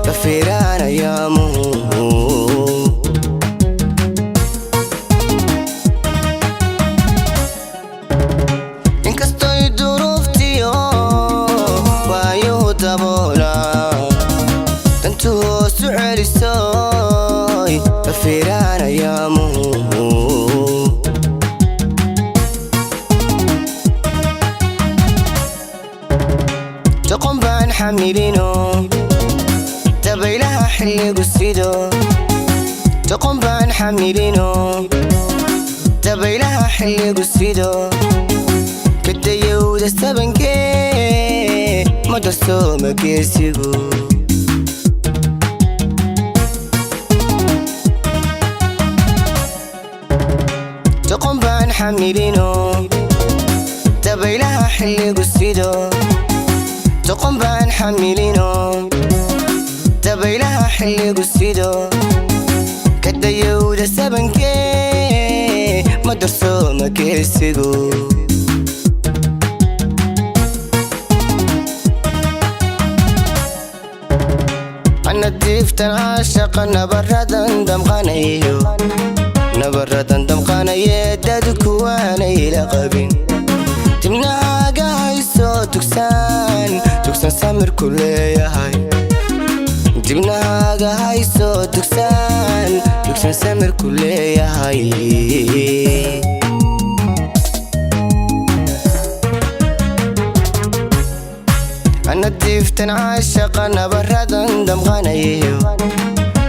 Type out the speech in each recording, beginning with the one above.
Dafiraanayaamuhu. Inkastoy duruuftiyo waayuhu daboolaa, dantu hoosu celisoy, dafiraanayaamuhu. Doqon baan xamilino dabaylaha xilligu sido, doqon baan xamilino dabaylaha xilligu sido, kadayowda sabankee ma darsooma geesigu. Doqon baan xamilino dabaylaha xilligu sido, doqon baan xamilino dabaylaha xilligu sido, kadayowda sabankee ma darsooma geesigu. Anadiiftan caashaqa nabaradan damqanayo, nabaradan damqanaye, dadku waanay la qabin. Dibnaaga haysoo tugsaan, tugsan samirku leeyahay. Dibnahaaga haysoo tugsaan, tugsan samirku leeyahay. Anadiiftan caashaqa nabaradan damqanayo,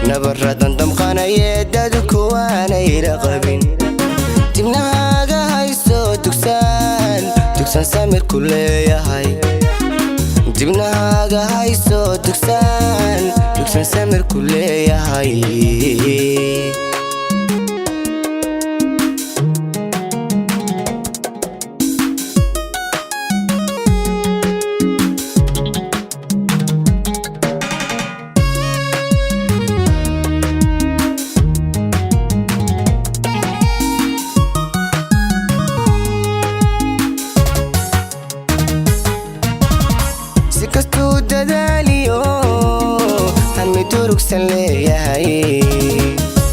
nabaradan damqanaye, dadku waanay la qabin. Dibnahaaga haysoo tugsaan, tugsan samirku leeyahay. Dibnahaaga haysoo tugsaan, tugsan samirku leeyahay. Si kastuu dadaaliyo hami durugsan leeyahay,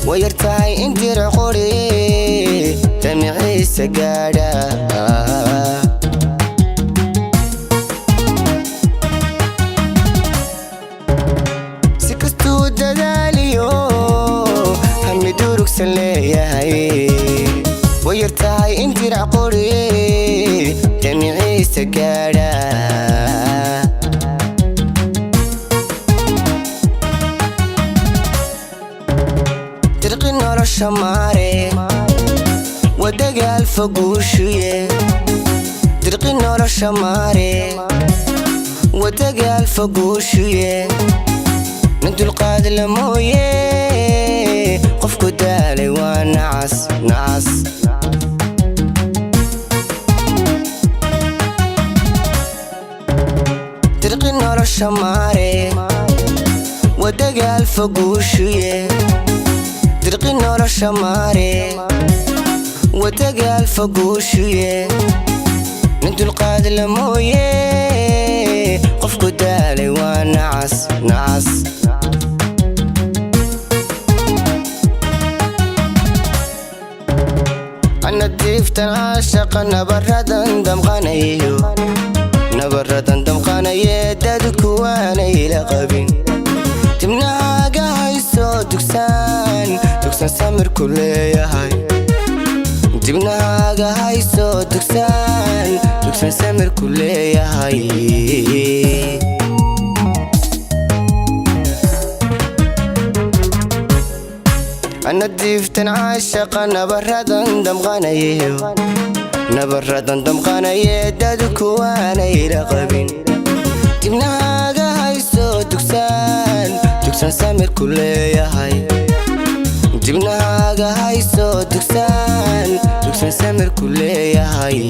way yar tahay in dirac qori damiciisa gaadha. Si kastuu dadaaliyo hami durugsan leeyahay, way yar tahay in dirac qori damiciisa gaadha. Dirqi nolosha maare, waa dagaal foguushuye. Dirqi nolosha maare, waa dagaal foguushuye. Nin dulqaad la mooye, qofku daalay waa nacas, nacas. Dirqi nolosha maare, waa dagaal foguushuye. Dirqi nolosha maare, waa dagaal foguushuye. Nin dulqaad la mooye, qofku daalay waa nacas, nacas. Anadiiftan caashaqa nabaradan damqanayo, nabaradan damqanaye, dadku waanay la qabin. Dibnahaaga haysoo tugsaan, tugsan samirku leeyahay. Dibnahaaga haysoo tugsaan, tugsan samirku leeyahay. Anadiiftan caashaqa nabaradan damqanayo, nabaradan damqanaye, dadku waanay la qabin. Dibnahaaga haysoo tugsaan, tugsan samirku leeyahay. Dibnahaaga haysoo tugsaan, tugsan samirku leeyahay.